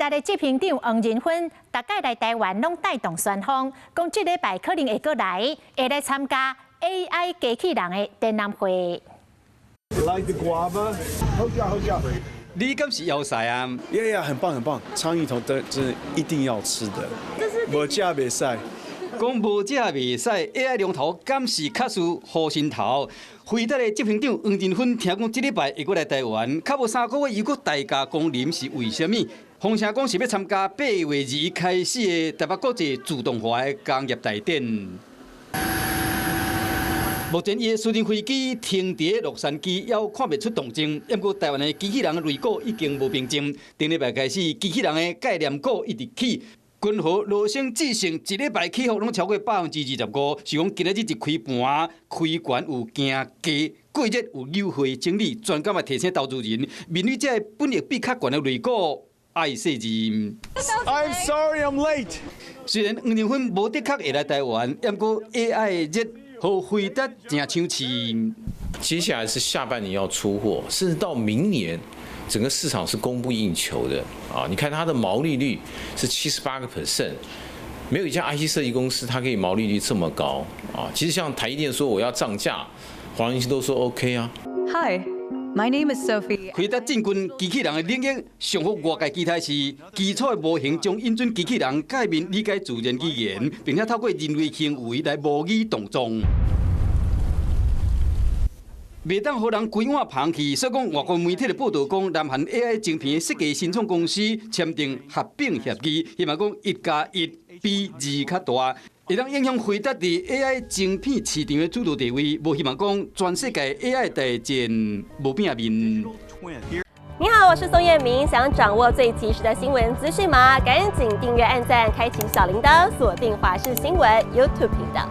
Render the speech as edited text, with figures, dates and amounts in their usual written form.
達的執行長黃仁勳，逐擺來台灣攏帶動旋風，講這禮拜可能會閣來，會來參加 AI 機器人的展覽會。 Like the guava？好食好食。你敢是枵屎啊？ Yeah yeah，很棒很棒，蒼蠅頭真真一定要吃的，無食袂使。講無食袂使，AI 龍頭敢是較輸護身頭？輝達的執行長黃仁勳聽講這禮拜會閣來台灣，較無3個月又閣大駕光臨，是為啥物？風聲講是欲參加8月2日開始的台北國際自動化的工業大展。目前伊的私人飛機停佇洛杉磯，猶看袂出動靜。毋過台灣的機器人類股已經無平靜。頂禮拜開始，機器人的概念股一直起。君豪、羅森、智勝一禮拜起伏攏超過25%，是講今仔日一開盤，開懸有驚低，過熱有優惠整理，專家嘛提醒投資人，面對這个本益比較懸的類股，愛細心。 I'm sorry, I'm late。雖然黃仁勳無的確會來台灣，毋過 AI 熱，予輝達誠搶市。接下來是下半年要出貨，甚至到明年，整個市場是供不應求的啊！你看它的毛利率是78%，沒有一家 IC 設計公司它可以毛利率這麼高啊！其實像台積電說我要漲價，黃仁勳都說 OK 啊。 Hi, my name is Sophie。輝達進軍機器人的領域，上予外界期待是基礎的模型將引進機器人界面理解自然語言，並且透過人類行為來模擬動作。袂當予人規碗捧去，所以講外國媒體的報道講，南韓 AI 晶片設計新創公司簽訂合併協議，希望講1加1比2較大，會當影響輝達佇 AI 晶片市場的主導地位，無希望講全世界 AI 大戰無變面。你好，我是宋燕明，想掌握最及時的新聞資訊嗎？趕緊訂閱、按讚、開啟小鈴鐺，鎖定華視新聞 YouTube 頻道。